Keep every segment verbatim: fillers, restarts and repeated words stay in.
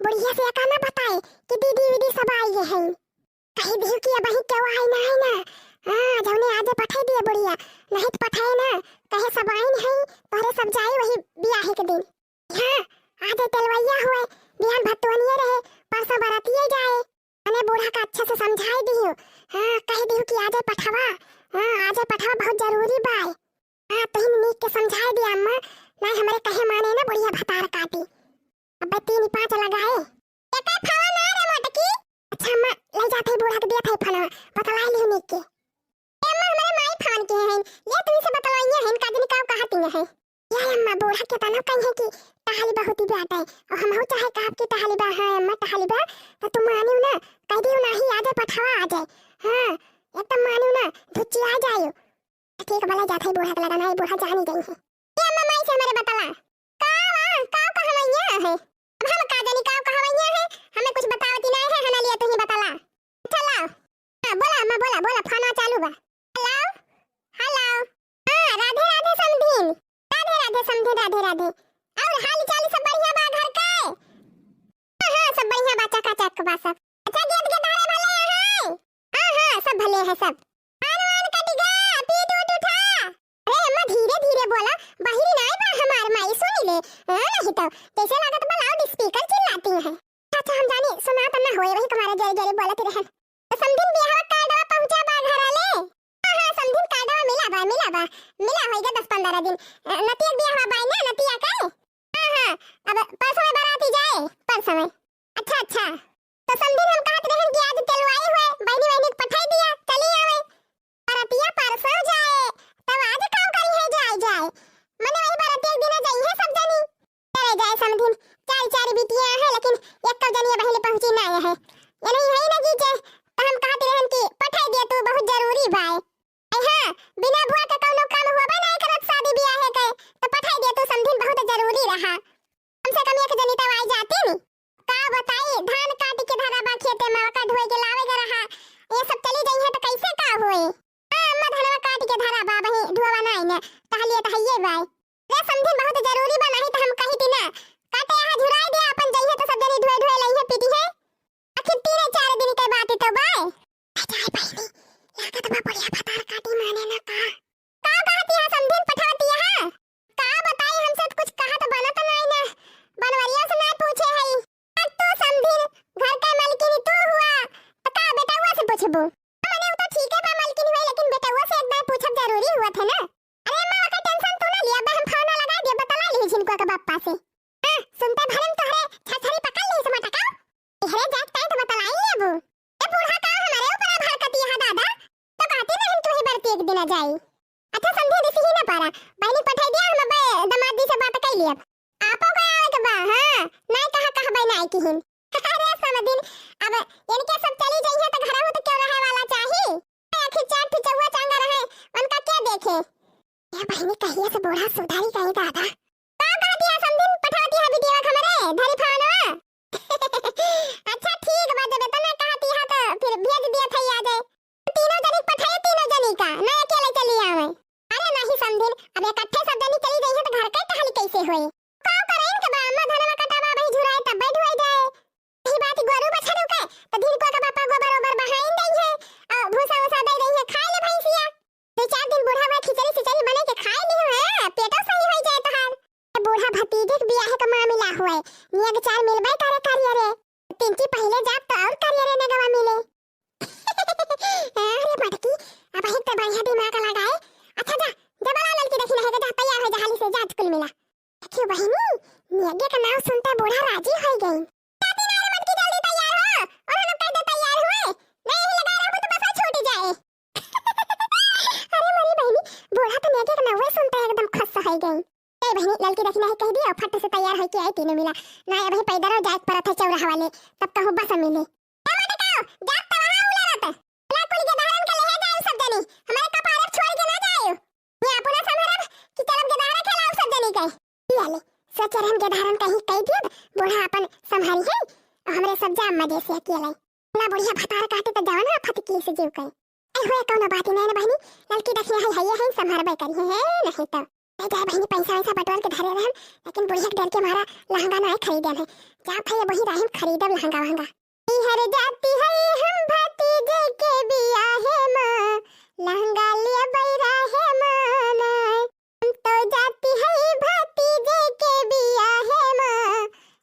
बुढ़िया से एका ना बताए कि दीदी वीदी सब आइ गए हैं। कहि दिहु कि अबहीं केहू आइ ना है ना। हाँ, जौने आजे पठाई दिए बुढ़िया, नहीं तो पठाए ना, कहे सब आइन है, तोहरे सब जाई वही बियाहे के दिन। हाँ, आजे तेलवैया हुए, बिहान भतुअनिए रहे, परसों बरातिए जाए। अने बूढ़ा का अच्छा से समझाई दिहु। हाँ, कहि दिहु कि आजे पठवा, हाँ, आजे पठवा बहुत जरूरी बाय। हाँ, तुहिन नीक के समझाई दिया अम्मा, नहीं हमरे कहे माने ना बुढ़िया भतार काटी। अबे तीन पाँच लगाए। एकर फोन आ रे मोटकी। अच्छा अम्मा, ले जात है बूढ़ा के दिया था फोन, बतलाई लिहु नीक के। ए अम्मा, हमरे माई फोन किहे हैं, ले तुमसे बतलवाइए हैं, का जनी का कहती हैं। या अम्मा, बूढ़ा के तना कही है कि टहली बहुत ही बाटे, और हमहू चाहे का कि टहली बा, हाँ अम्मा टहली बा, तो तुम मानियो ना, कहि दियो नाही आजे पठवा आजे। हाँ, एकदम मानियो ना, धुच्ची आ जायो। ठीक भला जात है बूढ़ा के लगा, नाही बूढ़ा जानी गई है। ए अम्मा, माई से हमरे बतला। का वा, का कहवैया है? अब हम का जानी का कहवैया है, हमें कुछ बतावती नाही है, हना लिया तुही बतला। अच्छा लाओ। हाँ, बोला अम्मा, बोला, बोला, फोन चालू बा। हेलो, हेलो। हाँ, राधे राधे समधिन। राधे राधे समधिन, राधे राधे। और हाल चाल सब बढ़िया बा घर के? हाँ, हाँ, सब बढ़िया बा, चकाचक बा सब। अच्छा, गेद गेदारे भले हैं? हाँ, हाँ, सब भले हैं सब। आन वान कटि गा, पीट उठ उठा। अरे अम्मा, धीरे धीरे बोला, बहिरी नाई बा हमार माई, सुनी ले। हाँ, नहीं तो जैसे लागत बा लाउड स्पीकर चिल्लाती हैं। अच्छा, हम जानी सुनात ना होए, वही तुम्हारे जोरे जोरे बोलत रहन। तो समधिन बियाहवा कार्डवा पहुँचा बा घर ले? हाँ, हाँ, समधिन कार्डवा मिला बा, मिला बा, मिला होइगा दस पन्द्रह दिन। अ, नतिया के बियाहवा बा ना, नतिया के? हाँ, हाँ, अब परसों में बाराती जाए, परसों में। अच्छा, अच्छा। तो समधिन हम कहत रहन कि आज तेलवाई हुए, बहिनी बहिनी के पठाई दिया, चली आवे। बरतिया परसों जाए, तब आज काम करी है जाए जाए। मने वही बरतिया के दिना जाई है सब जनी। चले जाए समधिन, चार चार बिटिया है, लेकिन एक जनी बहिनी पहुँची ना है। ये नहीं है ना जीजे, तो हम कहत रहन कि पठाई दिया तू, बहुत जरूरी बाय। ए हाँ, बिना बुआ के कौनो काम होबे नहीं करत शादी बियाह है के, तो पठाई दिया तू समधिन, बहुत जरूरी रहा। कम से कम एक जनी तो आई जाती नी। का बताई, धान काट के धरा बा खेते में, ओका ढोए के लावे के रहा। ये सब चली जाई है तो कैसे का होए? हाँ, अम्मा धनवा काट के धरा बा, वही ढोवा नाई ने, टहलिए तो हइये बाय। रे समधिन बहुत जरूरी बा, नहीं तो हम कही थी ना। काटे यहाँ झुराई दे, अपन जइहे तो सब जनी ढोए ढोए लइहे पीटी है। आखिर तीन चार दिन के बात तो बाय। ए जाए बहिनी, लागत बा बुढ़िया भतार काटी माने ना का। का कहती है समधिन पठवती है? का बताई, हमसे तो कुछ कहत बनत नाई ना। बनवरिया से ना पूछे हई। अब तू समधिन घर के मलकिनी तू हुआ, तो का बेटउआ से पूछबू? मने उ तो ठीक है बा मलकिनी हुई, लेकिन बेटउआ से एक बार पूछब जरूरी हुआ था ना। अरे अम्मा, ओकर टेंशन तू ना लिया, बे हम फोन लगा दिया, बतला ली झिनकुआ के बापा से। हाँ, सुनते भरम तोहरे छरछरी पकड़ ली से मोटका। एहरे जात ताई तो बतलाई लेबू। ए बूढ़ा का हमारे ऊपर भड़कती है दादा, तो कहती नहीं तू ही बरती एक दिन आ जाई। अच्छा समझे दिस ही ना पारा, बहनी पठाई दिया, हम अबे दमाद जी से बात कर लिया। आपो का आवे के बा, हाँ, नहीं कहा कहबे नहीं किहिन। अरे समधिन, अब इनके सब चली जाइए तो घर हो तो क्यों रहे वाला चाही? आखिर चार ठो चौवा चांगा रहे, उनका क्या देखे? ए बहिनी, कहिया से बूढ़ा सुधारी कहीं दादा। का कहती है समधिन, पठाती है बिटिया हमरे, धरी फोनवा। अच्छा ठीक बा, जब इतना कहती है तो फिर भेज दिया था आ जाए। तीनों जनी पठाए, तीनों जनी का, ना अकेले चली आवे। अरे नहीं समधिन, अब इकट्ठे सब जनी चली जाइए तो घर का टहल कैसे होई? का करे इनके बा, अम्मा धनवा कटावा वही झुराए तब बैठ हुई जाए। यही बात गोरू बछरू के, तो दिन को के बापा गोबर ओबर बहाइन दई है, और भूसा उसा दे दई है, खाए ले भैंसिया। दो चार दिन बूढ़ा हुआ खिचड़ी सिचड़ी बने के खाए ली है, पेटो सही हो जाए तोहार। ए बूढ़ा भतीजे के बियाह के मामला हुए, नियग चार मिलबे करे करिए रे। पिंकी पहले जात तो और करिए रे नगवा मिले। अरे मटकी, अब एक तो बढ़िया दिमाग लगाए। अच्छा जा, जा बोला ललकी देखी नहीं जा, तैयार हो जा हाली से, जा कुल मिला। देखियो बहिनी, नियगे का नाम सुनते बूढ़ा राजी हो गई। जाती ना रे मटकी, जल्दी तैयार हो, और हम लोग कैसे तैयार हुए? नहीं यही लगा रहू तो बस छूट जाए। अरे मोरी बहिनी, बूढ़ा तो नियगे का नाम सुनते एकदम खुश हो गई। ए बहिनी, ललकी देखी नहीं कह दी और फट से तैयार होके आई तीनों मिला। ना अबही पैदल जाए परत है चौराहा वाले, तब कहूँ बस मिले। ए मटकाओ, जात तो वहाँ उलरत। ला कुल गेदहरन के लेहे जाए सब जनी, हमारे कपारे छोड़ के ना जाए। ये अपना समहरब कि चलब गेदहरा खेलाओ सब जनी के। पिया ले, सोचे रहन गेदहरन कहीं कह दियब, बूढ़ा अपन समहरी है, और हमरे सब जाम मजे से अकेले। ना बुढ़िया भतार काटे तो जवन आफत की से जीव कहे। ए हुए कौनो बात नहीं ना बहिनी, ललकी देखिए है, है, है, समहरबे करी है, है, नहीं तो। ले जाए बहिनी, पैसा वैसा बटोर के धरे रहन, लेकिन बुढ़िया के डर के मारा लहंगा नाय खरीदे है। जात है ये वही राहिन खरीदब लहंगा वहंगा। इहर जाती है हम भतीजे के बियाहे मा, लहंगा लिए बैराहे मा नाय। हम तो जाती है भतीजे के बियाहे मा,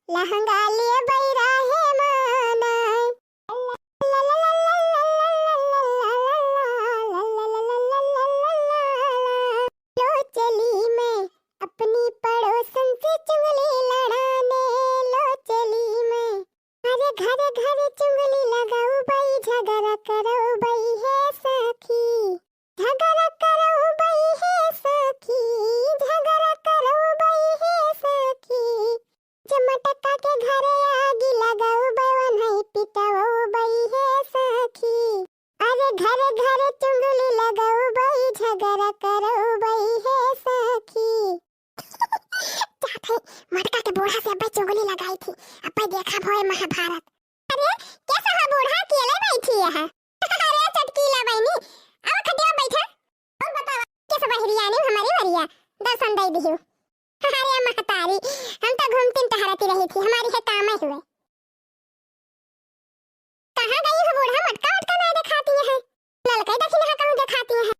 लहंगा लिए बैराहे मा नाय। लो चली मैं अपनी पड़ोसन से चुगली लड़ाने, लो चली मैं। अरे घर घर चुगली लगाऊ बई, झगड़ा करऊ बई है सखी, झगड़ा करऊ बई है सखी, झगड़ा करऊ बई है सखी। जब मटका के घरे आगी लगाऊ बई, वनई पिटऊ बई है सखी। अरे घर घर चुगली लगाऊ बई, झगड़ा करऊ बई है सखी। जात है, मटका के बूढ़ा से अब्बे चुगली लगाई थी, अब्बे देखा भोए महाभारत। अरे, कैसा है बूढ़ा, अकेले बैठी है? अरे चटकीला बहिनी, आवा खटिया बैठा। और बतावा, कैसे बहरिया ने हमारी वरिया दर्शन दे दियो? अरे महतारी, हम तो घूमती टहरती रही थी, हमारी है काम ही हुए। कहाँ गई हो बूढ़ा, मटका वटका नहीं दिखाती है? ललकई दखिनहा कहूँ दिखाती है।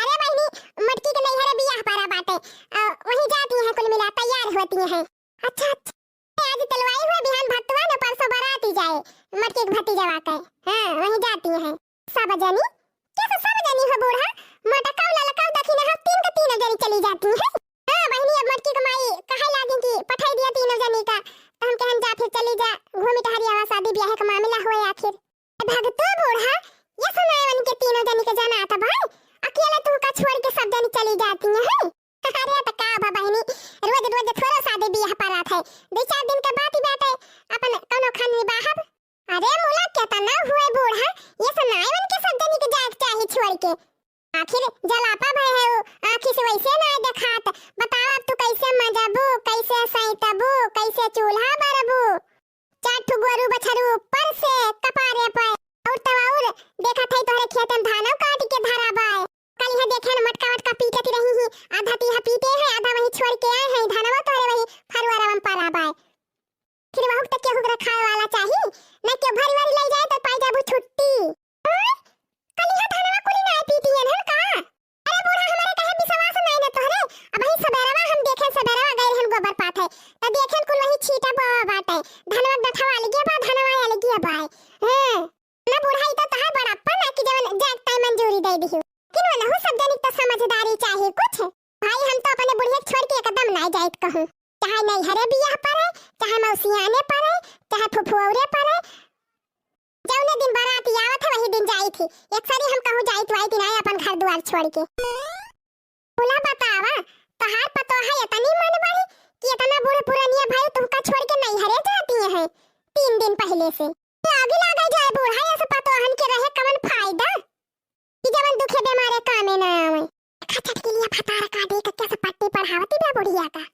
अरे बहिनी, मटकी के नैहरे बियाह परा बाटे, अ, वहीं जाती हैं, कुल मिला तैयार होती हैं। अच्छा, अच्छा। आज तेलवाई हुए, बिहान भतुआ न, परसों बारात ही जाए, मटकी के भतीजवा के। हाँ, वहीं जाती हैं। सब जनी? कैसे सब जनी हो बूढ़ा? मटका, ललका, दखिनहा, तीन के तीनों जनी चली जाती हैं। हाँ बहिनी, अब मटकी के माई कहे लागी कि पठाई दिया तीनों जनी का, तो हम कहन जा फिर चली जा, घूमी टहरी आवा, शादी ब्याह के मामला हुए आखिर। भगतो बूढ़ा, ये सुनाए उनके तीनों जनी के जनात बा, अकेला तू का छोड़ के सब जनी चली जाती हैं। अरे त का बा बहिनी, रोज रोज थोड़ा शादी बियाह परात है, दो चार दिन के बात ही बाटे, अपन कौनो खान निबाहब। अरे मुला, केतना हुए बूढ़ा, ये सुनाए उनके सब जनी के जाए के चाही छोड़ के। आखिर जलापा भय है उ, आँखी से वैसे ना देखात। बताओ अब तू कैसे मजबू, कैसे सैतबू, कैसे चूल्हा बरबू? चार ठो गोरू बछरू ऊपर से कपारे पे, और तब और देखत है तोहरे खेत में धानो काट के धरा बाय। कल इहे देखे न मटका वटका पीटत रही ही, आधा तीहा पीटे है, आधा वहीं छोड़ के आए हैं, धनवा तोहरे वहीं फरुआरवा में परा बाय। फिर वहुक त केहू के रखाए वाला चाही, न केहू भरी वारी लई जाए त पाई जाबू छुट्टी। हाँ? कलिहा धनवा कुली नाय पीटियन हन का? अरे बूढ़ा, हमारे कहे विश्वास नाय न तोहरे। अबहीं सबेरवा हम देखेन, सबेरवा गए रहन गोबर पाथे, त देखेन कुल वही छीटा बोआ बाटे। धनवा के डठवा अलगे बा, धनवा अलगे बा। हाँ। ना बूढ़ा, ई त तहार बड़प्पन ना कि जवन जाए के तय मंजूरी दे दिहु। किन वनहु सब जनी त समझदारी चाही कुछ। भाई, हम तो अपने बुढ़िया के छोड़ के एकदम नाय जाइत कहूँ। चाहे नैहरे बियाह परे, चाहे मौसियाने परे, चाहे फुफुआरे परे, जौने दिन बारात आवत है, वही दिन जाई थी। एक सारी हम कहूँ जाई तो आई थी ना अपन घर दुआर छोड़ के। बोला बतावा, तोहार पतोह है इतनी मन बड़ी कि इतना बूढ़ पुरानिया भाई तुमका छोड़ के नैहरे जाती है तीन दिन पहले से। आगे लागे जाए बूढ़ा, ऐसे पतोहन के रहे कवन फायदा? कि जवन दुखे बेमारे कामे ना आवे। देखा चटकिलिया भतार काटे के कैसे पट्टी पढ़ावती बा बुढ़िया का।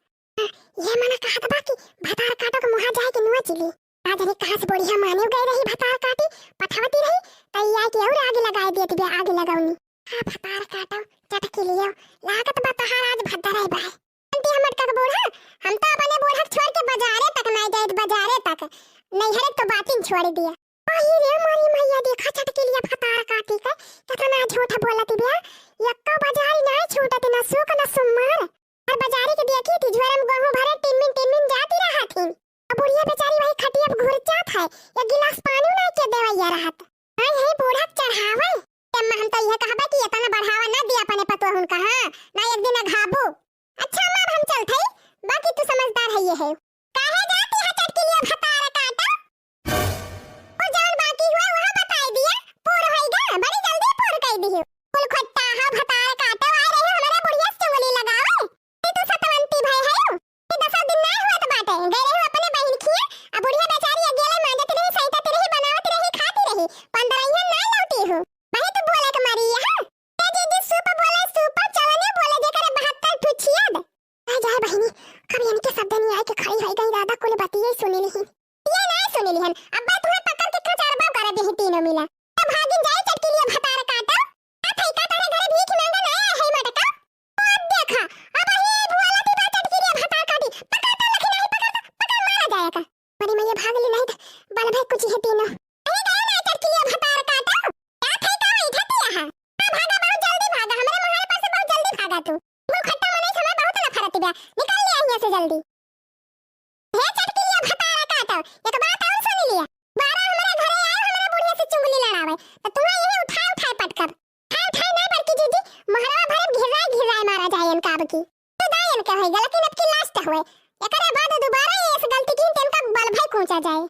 ये मना कहत बा कि भतार काटो के मुहा जाए के नुआ चिली। आज रे कहाँ से बुढ़िया माने गए रही भतार काटी, पठावती रही, तई आए के और आगे लगाए देत बा, आगे लगौनी। हाँ भतार काटो, चटकिलियो, लागत बा तोहार आज भद्दा रहे बाय। जानती हम मटका के बूढ़ा, हम तो अपने बूढ़ा के छोड़ के बाजारे तक ना जाए, बाजारे तक। नैहरे तो बातिन छोड़ दिया। अही रे मोरी मैया, देखा चटकिलिया भतार काटी के, कितना झूठ बोलत बिया। यक्का बाजारी नाय छूटत, न सुख न सुम्मार। और बाजारी के देखी थी, झोरा में गेहूं भरे टिनमिन टिनमिन जाती रहत थी। अब बुढ़िया बेचारी वही खटिया पे घुरचात है, एक गिलास पानी नाय के देवैया रहत। हाय हे बूढ़ा के चढ़ावे। अम्मा, हम तो यह कहबा कि इतना बढ़ावा ना दिया अपने पतोहुन का, हाँ, ना एक दिन अघाबू। अच्छा अम्मा, अब हम चलत हई, बाकी तू समझदार है ये है। काहे जाती है चटकिलिया भतार काटा? और जौन बाकी हुआ वह बताई दिया, पूर होई गा, बड़ी जल्दी पूर कर दियो। कुल खोट्टा हा भतार काटा, आ रहे हमारे बुढ़िया से चुगली लगावे। ये तो सतवंती भय है यो। ये दसा दिन ना हुआ तो बाटे, गए रहे अपने बहिन खिया, अब बुढ़िया बेचारी अकेले मांजत रही, सैतत रही, बनावत रही, खाती रही, पंद्रह ना लौटी हो। वही तो बोले के मारी है। ए दीदी, सूप बोले, सूप, चवने बोले, जेकरे बहत्तर ठो छियद। आ जाए बहिनी, कब इनके सब जनी आए के खड़ी होई गई, दादा कुल बतिये सुने लिहिन। ये ना सुने लिहन, अब तुम्हें पकड़ के खचारबा करब यही तीनों मिला। तो भागिन जाए चटकिलिया भतार काटा। आ थई का तारे घरे भीख मांगा ना आए है मटका। ओ अब देख आया का। मरी मैया भाग ली नहीं तो बल भाई कुछ है तीनों। अरे गया ना चटकिलिया भतार काटो। क्या थे का बैठा थी यहाँ? हाँ, भागा बहुत जल्दी भागा, हमारे मोहारे पर से बहुत जल्दी भागा तू। वो खट्टा मने समय बहुत नफरत बा, निकल ले यहाँ से जल्दी। हे चटकिलिया भतारा काटो, एक बात और सुन लिया। बारा हमारे घरे आए, हमारे बुढ़िया से चुगली लड़ावे, तो तुम्हें यही उठाए उठाए पटकब। उठाए उठाए ना बड़की जीजी, मोहरवा भरे घिर्राए घिर्राए मारा जाए इनका अब की। तो दाई इनके होई गलती, अब की लास्ट हुए। एकरे बाद दोबारा ये इस गलती की इनका बल भाई कूचा जाए।